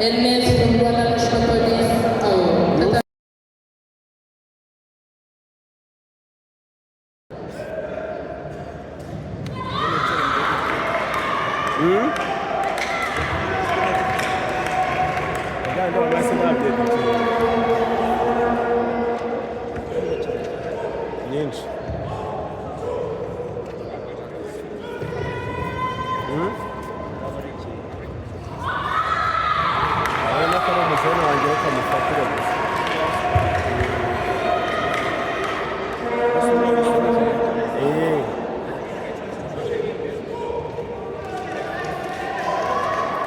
Ernest from Rwanda National Police AO. Nyinshi. Urabona ko ari umujene wanjye, reka mufatire gusa.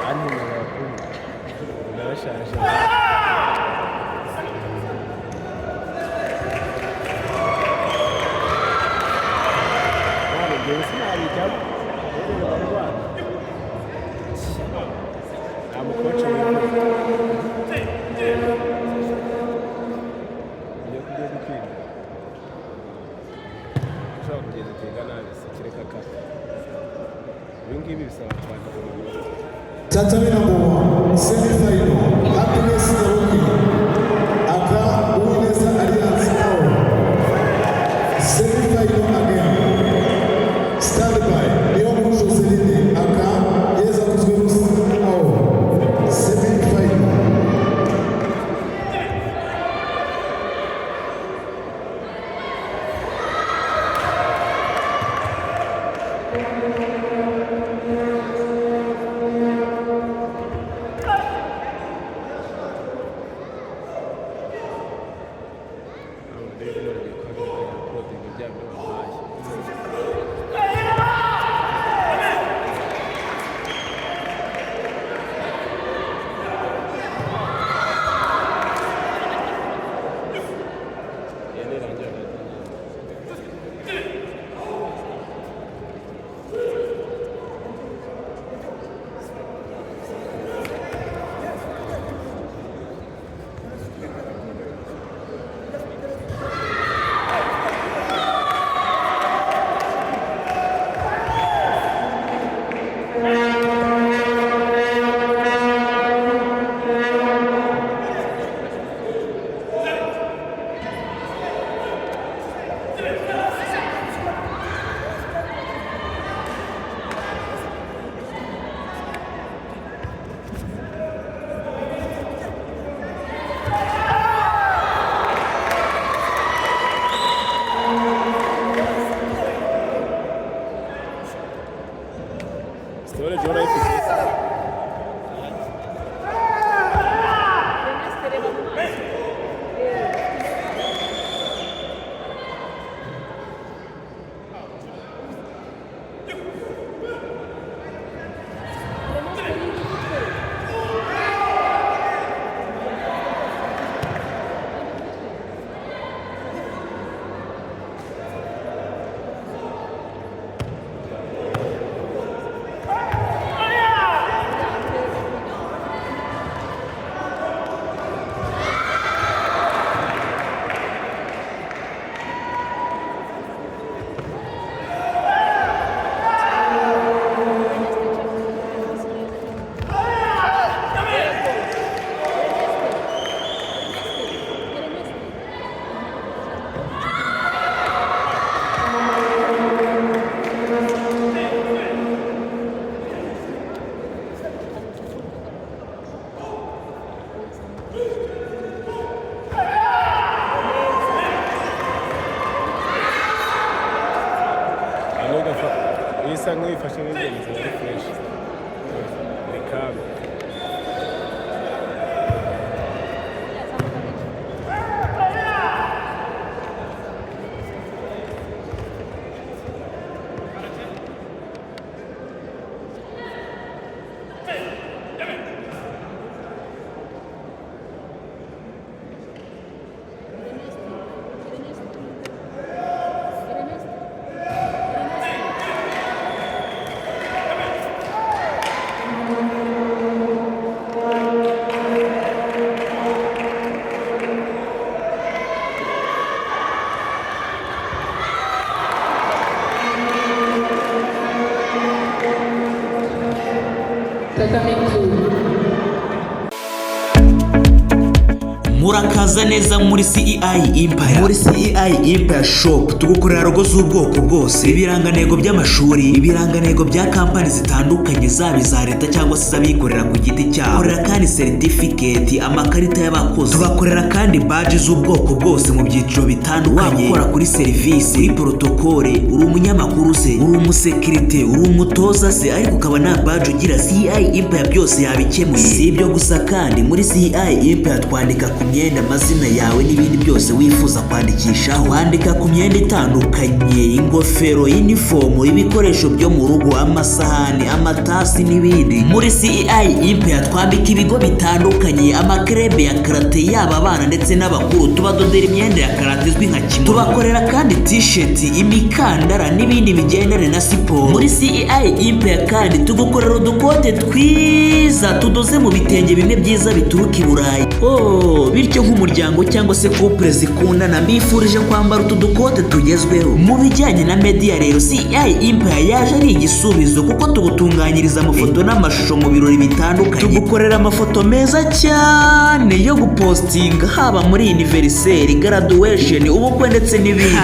Antinyaga abakuru, narashaje. Ntabwo njyewe sinabijyamo, ahubwo barwana. Nta mukoci wifuza iyo tugiye gutsinda, ushobora kugenda ukiga nabi se, kereka kare. Ibi ngibi bisaba kwandika mu minota. Tatami number 1, semi-final, Happiness Nyaruki, aka Uwineza Alliance AO. Semi-final again. Stand by, Niyonkuru Joseline, aka Yezakuzwe Musa AO. Semi-final. Ntabwo rero nongeye guhagarika ya uploading bya byo bampaye. Iyo nirangira ndahita ngenda. Storage urayifite? Ernest, reba mu maso. Ernest, iri kutwereka. Hano iyo isa nk'iyifashe nk'ingenzi ari fresh, ni kame. Tatami 2. Murakaza neza muri CEI Empire. Muri CEI Empire Shop tugukorera logo z'ubwoko bwose, ibirangantego by'amashuri, ibirangantego bya kampani zitandukanye, zaba iza leta cyangwa se iz'abikorera ku giti cyabo. Korera kandi certificate, amakarita y'abakozi. Tubakorera kandi badge z'ubwoko bwose mu byiciro bitandukanye. Waba ukora kuri serivisi, kuri protocole, uri umunyamakuru se, uri umusekirite, uri umutoza se, ariko ukaba nta badge ugira, CEI Empire byose yabikemuye. Si ibyo gusa kandi, muri CEI Empire twandika ku myenda amazina yawe n'ibindi byose wifuza kwandikishaho. Wandika ku myenda itandukanye, ingofero, inifomo, ibikoresho byo mu rugo, amasahani, amatasi n'ibindi. Muri CEI Empire twambika ibigo bitandukanye, amakerebe ya karate, yaba abana ndetse n'abakuru. Tubadodera imyenda ya karate izwi nka kimono. Tubakorera kandi t-shirt, imikandara n'ibindi bigendana na siporo. Muri CEI Empire kandi tugukorera udukote twiza tudoze mu bitenge bimwe byiza bituruka i Burayi. Oh, bityo nk'umuryango cyangwa se couple zikundana, mbifurije kwambara utu dukote tugezweho. Mu bijyanye na media rero, CEI Empire yaje ari igisubizo, kuko tugutunganyiriza amafoto n'amashusho mu birori bitandukanye. Tugukorera amafoto meza cyane yo gupostinga, haba muri anniversaire, graduation, ubukwe ndetse n'ibindi.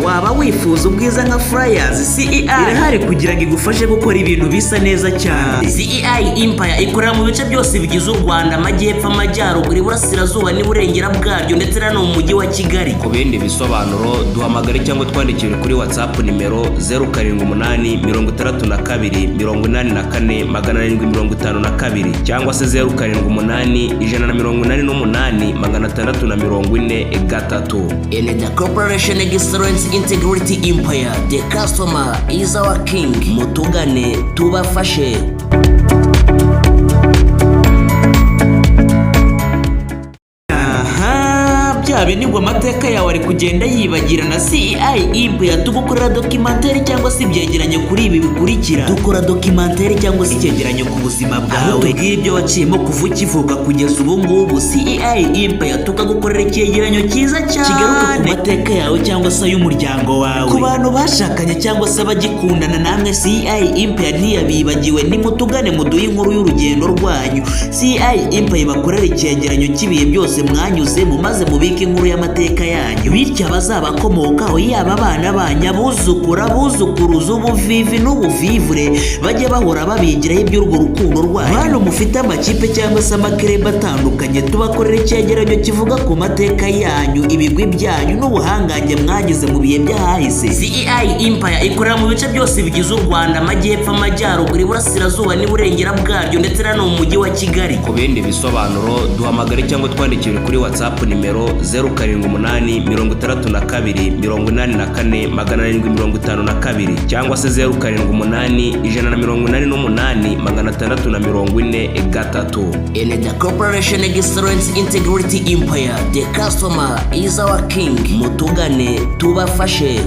Waba wifuza ubwiza nka flyers, CEI irahari kugira ngo igufashe gukora ibintu bisa neza cyane. CEI Empire ikorera mu bice byose bigize u Rwanda: amajyepfo, amajyaruguru, iburasirazuba n'iburengera bwaryo, ndetse na no mu mujyi wa Kigali. Ku bindi bisobanuro, duhamagare cyangwa twandikire kuri WhatsApp nimero 0786284752, cyangwa se 0781886403. In the Corporation Excellence Integrity Empire, the customer is our king. Mutugane tubafashe. Aha, bya bindi ngo amateka yawe ari kugenda yibagirana, CEI Empire tugukorera documentaire cyangwa se ibyegeranyo kuri ibi bikurikira: dukora documentaire cyangwa se icyegeranyo ku buzima bwawe, tubwira ibyo waciyemo kuva ukivuka kugeza ubu ngubu. CEI Empire tukagukorera icyegeranyo cyiza cyane kigaruka ku mateka yawe cyangwa se ay'umuryango wawe. Ku bantu bashakanye cyangwa se abagikundana, namwe CEI Empire ntiyabibagiwe. Nimutugane muduhe inkuru y'urugendo rwanyu, CEI Empire bakorera icyegeranyo cy'ibihe byose mwanyuzemo, maze mubike inkuru y'amateka yanyu, bityo abazabakomokaho, yaba abana banyu, abuzukuru, abuzukuruza, ubuvivi n'ubuvivure, bajye bahora babigiraho iby'urwo rukundo rwanyu. Bantu mufite amakipe cyangwa se amakerebe atandukanye, tubakorera icyegeranyo kivuga ku mateka yanyu, ibigwi byanyu n'ubuhangange mwagize mu bihe by'ahahise. CEI Empire ikorera mu bice byose bigize u Rwanda: amajyepfo, amajyaruguru, iburasirazuba n'iburengera bwaryo, ndetse na no mu mujyi wa Kigali. Ku bindi bisobanuro, duhamagare cyangwa twandikire kuri WhatsApp nimero 0786284752, cyangwa se 0781886403. In the Corporation Excellence Integrity Empire, the customer is our king. Mutugane tubafashe.